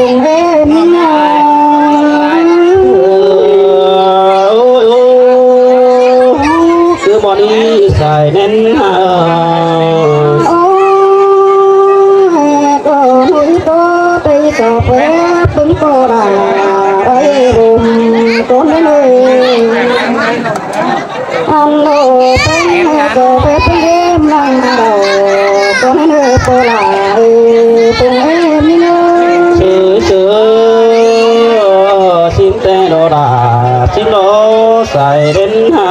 ເອີ ໂອ້ຍ ໂອ້ຍ ຄືໝໍນີ້ສາຍແໜ້ນຫາ ໂອ້ຍ ກໍລຸຍໂຕໄປສອບແປບເບິ່ງໂຕລາໄດ້ລົມໂຕນເລີຍ. ອັນໂລເປັນໂຕເປັນເກມນັງເຮົາຕົວນັ້ນເອີຍໂປລາເອີຍເປັນເອມິໂນ ເຊີເຊີ ຊິນແຕໂນດາ ຊິນໂນສາຍເດັນຫາ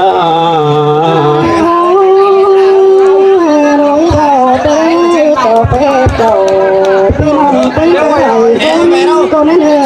ໂລຍເຈົ້າເປັນໂຕເປັນເຈົ້າ ເປັນອັນເປັນໄປໃຫ້ເປັນຕົວນັ້ນເອີຍ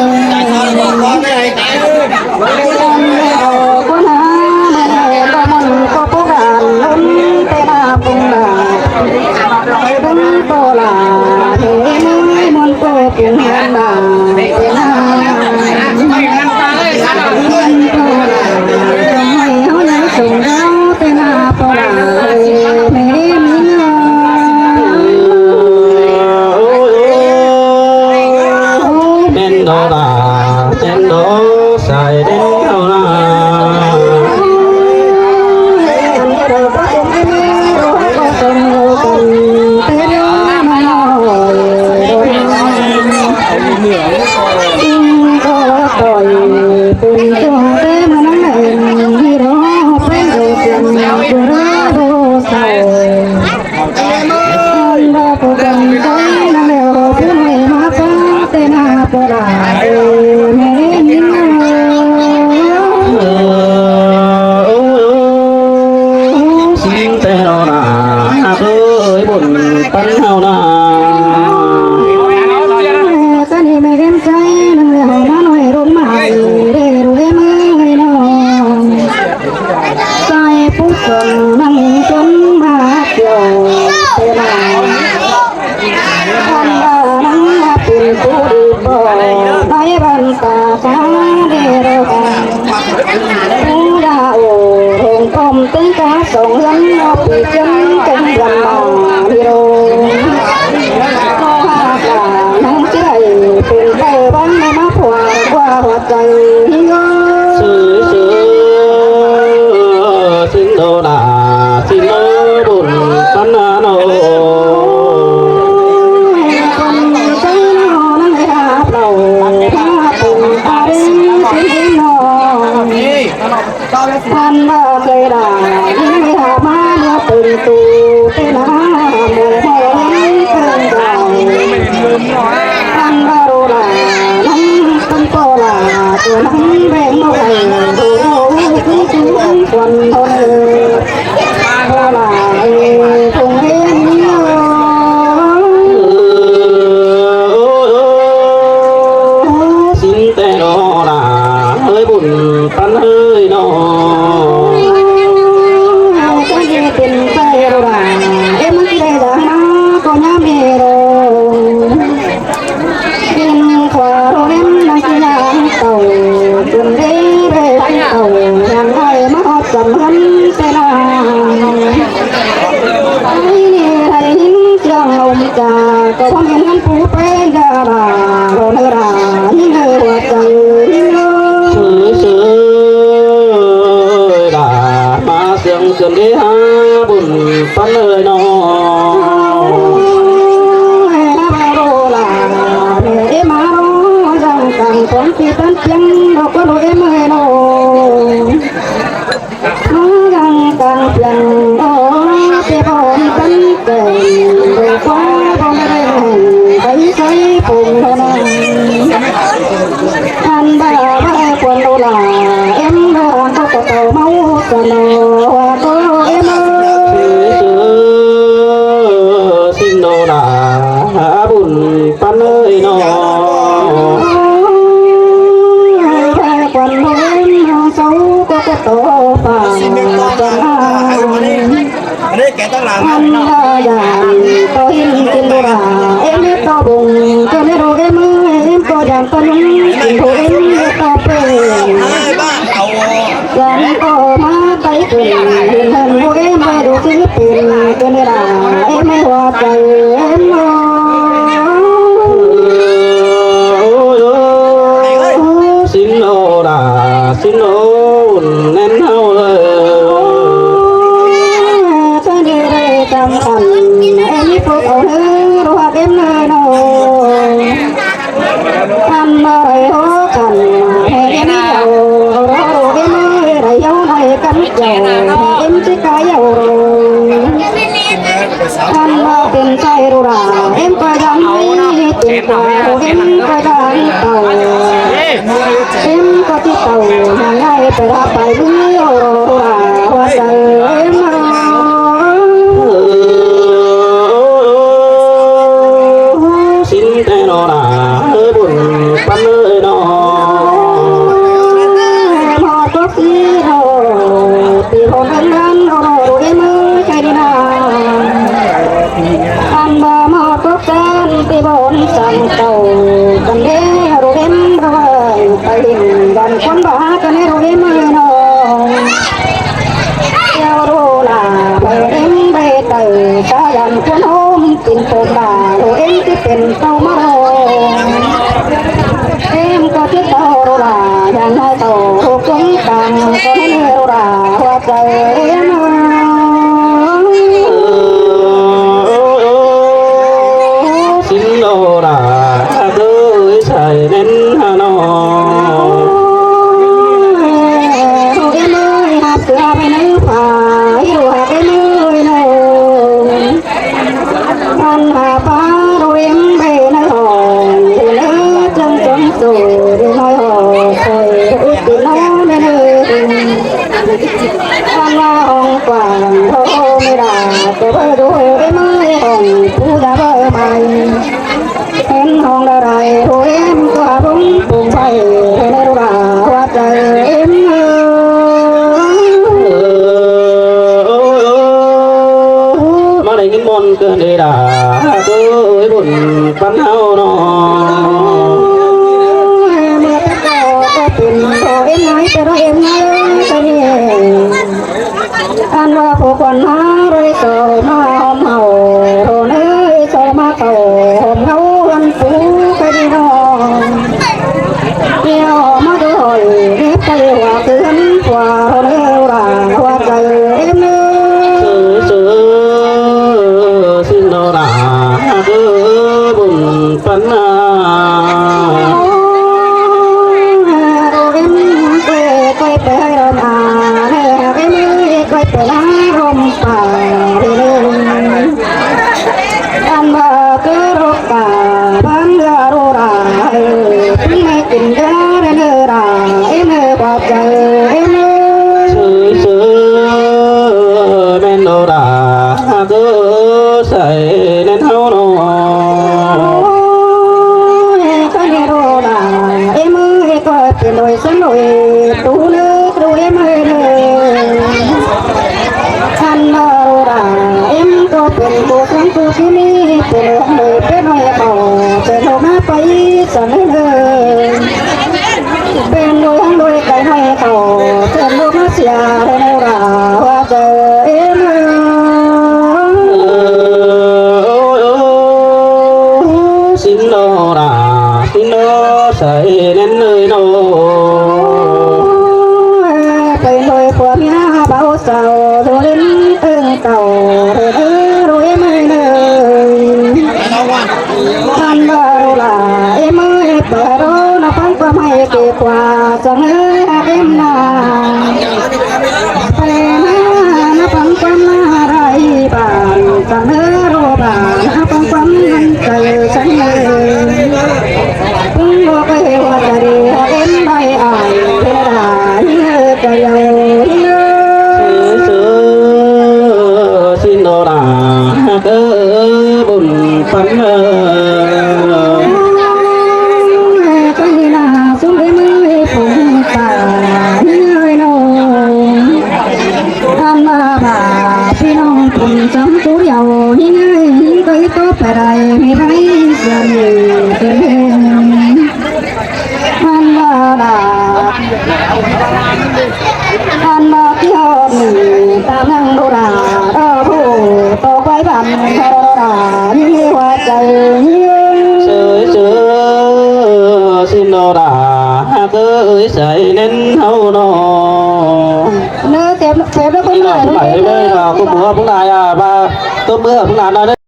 ແມ່ນດອກລະ ແມ່ນດອກສາຍແດງເຮົານະ ຊິງແຕ່ເຮົານາ ເອີຍ ບຸນປັນເຮົານາ ສະນີແມ່ເຫັນໃຈ ນາງເອີຍ ມາໜ້ອຍລົງມາ ເດ້ ເດ້ ເດ້ ເອີຍນ້ອງ ໃສ່ຜູ້ຊົງນັ່ງຈົນມາກ່ຽວເປັນນາງ ອັນວ່ານາງເປັນຜູ້ດີບໍ່ ໃນບັນດາສາເດໂລກັນ ຜູ້ລາໂອລົງປ້ອມເຕັງກາສອງເຮືອນ ເອົາປີເຈັນຈົນເດືອນມານິໂລ ເຮົາຫາກວ່ານາງຊິໄດ້ເປັນໄປຫວັງໃນມາພວງກວ່າຫົວໃຈ ເອີຍ ເຊີ ເຊີ ຊິນໂດນາ ຊິນໂດບຸນປັນນາໂນ ຄົນໃຈເຮົານັ້ນໄດ້ຮັບເລົ່າ ພາເປັນອາຣີຊິນໂດ ທ່ານບໍ່ເຄີຍໄດ້ຍິນວ່າມາເມື່ອເປັນຕູເປັນຫາ ໝູ່ເຮົາເຫັນເປັນດາວ ທ່ານບໍ່ຮູ້ລະ ນຳເປັນໂຕລະ ຕົວນຳແບ່ງບໍ່ໄດ້ ໂອ້ ຄືຄວນເຮົາເອີຍ ໂຕລະເອີຍ ຄົງເຫັນເອີຍ ໂອ້ ໂອ້ ໂອ້ ຊິງແຕ່ໂຕລະ ເອີຍ ບຸນ ປັນເອີຍນ້ອງ ເປັນໄປບໍ່ໄດ້ ເອັມຊິໄດ້ດາມາກໍຍາມເອໂລ ເປັນຂວາໂລເລັມນາງຊິຍາມເຕົ້າ ຈົນເດເຣເຕົ້າ ຍັງໄດ້ມາຮອດສຳພັນແຕ່ນາງ ໃຫ້ໄດ້ຍິນສຽງລົມຈາ ກໍພອມເຫັນເຮືອນຜູ້ເປັນດາລາ ໂລເນລາ ຍິງເອີຍຫົວໃຈຍິງເອີຍ ເຊີ ເຊີ ດາ ມາສຽງເຊີນເດຫາບຸນປັນເອີຍນ້ອງ ເອີຍ ມາໂລລາ ເອີຍ ມາໂລ ຈັ່ງກັນ ຂອງທີ່ປັນປ່ຽງ ດອກກໍໂລເອເມໂນ ມາຍັງກາງພຽງ ໂອ ເປັນພອນຕັນແກ່ງ ໂດຍຄວາມບໍ່ໄດ້ແຫ່ງ ໄປໃຊ້ປົງເທົ່ານັ້ນ ອັນດາວ່າຄວນໂດລາ ເອັມດາກໍກະເຕົາເມົາກະໂນວ່າກໍເອັມ ຊິນໂດລາ ບຸນ ປັນເອີຍນ້ອງ ແຜ່ຄວັນເຫັນເຮົາເຊົາກໍກະໂຕປາງ ອັນວ່າຢ່າງໂຕເຫັນກິນບໍ່ລາ ເອັມເຮັດໂຕບົງ ກໍເຮັດໂຕເອັມ ເອັມກໍຢ່າງປະຍຸງ ກິນໂຕເອັມເຮັດໂຕເປັນ ຈັ່ງກໍມາໄປເປັນ ເຫັນເຫັນໂຕເອັມໄປດູຊິເປັນ ເປັນເວລາເອັມໃນຫົວໃຈເອັມ ໂອ້ ຊິນໂອນແມ່ນເຮົາເອີຍ ຈະໄດ້ໄດ້ຈຳກັນ ເອັນພົວກເຮົາເອີຍ ຮູ້ຮັກເອັນເອີຍນ້ອງ ອັນມາໄດ້ຮູ້ກັນ ໃຫ້ເອັນເຈົ້າ ເຮົາເອັນເອີຍ ໄດ້ເຍົາໃນກັນເຈົ້າ ໃຫ້ເອັນຊິກາເຍົາ ອັນວ່າເປັນໄຊໂຣລາ ເອັມກໍຍັງມີເປັນກວ່າ ເອັມກໍຍັງເຕົາ ເອັມກໍຊິເຕົາ ຍັງໄດ້ໄປລາໄປເມືອໂຣລາ ຫົວໃຈເອັມ ຊິນແຕ່ໂຣລາ ເອີຍບຸນປັນເອີຍນ້ອງ ຮອດຕົກ ທີ່ເຮົາ ທີ່ເຮົາເດີນທາງເຮົາເນາະ ໂດຍເມື່ອໃຈນີ້ນາ ອັນວ່າມາຕົກແສນທີ່ບ່ອນສັນເຈົ້າ ກັນເດ້ ໂດຍເອັມ ເຮົາໄປເຫັນກັນຄົນບ້າກັນເດ້ ໂດຍເມື່ອນ້ອງ ດຽວໂດລາ ໂດຍເອັມ ໄປໄຕ່ສາຍັນຄົນໂຮມ ກິນໂຕບາໂລເອັນທີ່ເປັນເຕົາມາໂລ ເອັມກໍຊິເຕົາໂລລາ ຢ່າງໃຫ້ເຕົາໂລກົງກາງ ກໍໃຫ້ໂລລາຫົວໃຈເອັມ ຊິນໂລລາເອີຍ ໃສ່ແໜ້ນຫານ້ອງ ເອັມເອີຍ ຮັບເສືອໄປໃນຝາ ຢູ່ຮັກເອັມເອີຍນ້ອງ ອັນຫາປາໂດເອັມເບນະຮອງ ເນາະ ຈັ່ງຈົງໂຕເດນ້ອຍຮອງ ຄອຍອຸດຕິນອນເນ ອັນວ່າຫ້ອງກວ້າງໂທເມດາ ກໍເບີໂດເອັມເອີຍ ຫ້ອງຜູ້ດາເບີໃໝ່ ເປັນຫ້ອງດາໄດໂທເອັມ ຕົວບຸງປຸງໄພ ເນລາຫົວໃຈເອັມເອີຍ ມາໄດ້ຍິນມ່ວນເກີນເດດາ ໂອ້ຍ ບຸນປັນເຮົາເນາະ ເມື່ອແຕ່ເກົ່າກໍເປັນໂຕເອັມນ້ອຍ ແຕ່ໂຕເອັມນ້ອຍກໍມີ ອັນວ່າຜູ້ຄົນຫາໂດຍໂຕມາຫອມເຮົາ ໂຕເອີຍໂຕມາເຂົ້າຫອມເຮົາ ອັນຜູ້ກະດີນ້ອງ ດຽວມາໂດຍ ໄປວ່າຄືນກວ່າເຮົາແລ້ວລະ ວ່າໃຈເອັມເອີຍ ເອີ ເອີ ຊິນໂນລາ ເອີ ບຸນປັນນາ ເອັມເອີຍ ໄປລຳອາ ເອັມເອີຍ ໄປລຳປ່າ ອັນວ່າ ກະໂລກາ ບັນດາໂຣລາ ເອີ ເປັນແມ່ກິນຢາເດີລາ ເອັມເອີຍ ບອກໃຈເອັມເອີຍ ເອີ ເອີ ແມ່ນໂຣລາ ເອີ ໃສ່ແໜ້ນເຮົານ້ອງ ກະໂລກາ ເອັມເອີຍ ກໍເປັນໂດຍສັນໂດຍຕູເລີ ຕູເອັມເອີຍເລີ ອັນວ່າໂຣລາ ເອັມກໍເປັນຜູ້ຄົນຜູ້ທີ່ມີ ເປັນໂລກໂດຍເປັນໃຫ້ເຂົາ ເປັນໂລກມາໄປສະເໜີ ເປັນໂດຍທາງໂດຍໄກໃຫ້ເຂົາ ເປັນໂລກມາເສຍໃຫ້ໂຣລາ ວ່າເຈົ້າເອັມເອີຍ ຊິນໂນລາ ຊິນໂນ ໃສ່ແໜ້ນເອີຍໂນ ໄປໂດຍຜົວເມຍບ່າວສາວ ໂດເລັນເອິງເຕົາ ເດີ ເດີ ເອັມເອີຍເດີ ອັນວ່າໂຣລາ ເອັມເອີຍ ເປີດໂລນະຟັງຄວາມໃຫ້ເກກວ່າ ສະເໜີເອັມນາ ໄປມານະຟັງຄວາມນາໄດ້ບານ ສະເໜີໂຣບານ ນະຟັງຄວາມໃຈສັນເໜີ ເພິ່ງບໍ່ໄປວ່າຈະດີເອັມໄດ້ອາຍ ເວລາເຫື່ອໃຈເອີຍ ເສືອ ເສືອ ຊິນໂນລາ ເອີ ບຸນປັນເອີຍ ໄປໜ້າສຸມເອເມີຍຜົງປ່າເອີຍນ້ອງ ອັນວ່າບາດພີ່ນ້ອງຜົນຈຳຜູ້ດຽວ ຍິງເອີຍຍິງໄປຕໍ່ໄປໄດ້ ມີໃຜສຽວນີ້ເປັນເອງ ອັນວ່າບາດ ອັນວ່າກ່ຽວນີ້ຕາມນາງໂດລາ ເອີ ຜູ້ຕໍ່ໄປບັນໂດລາ ມີຫົວໃຈ ເຊີຍ ເຊີຍ ຊິນໂດລາ ເອີຍໃສ່ເນັ້ນເຮົາເນາະ ເນີແຖມ ແຖມແລ້ວຄົນຫຼາຍ ຫຼາຍເລີຍເນາະ ກໍບໍ່ວ່າຜູ້ຫຼາຍ ອ່າ ວ່າຕົບມືຜູ້ຫຼາຍເນາະ.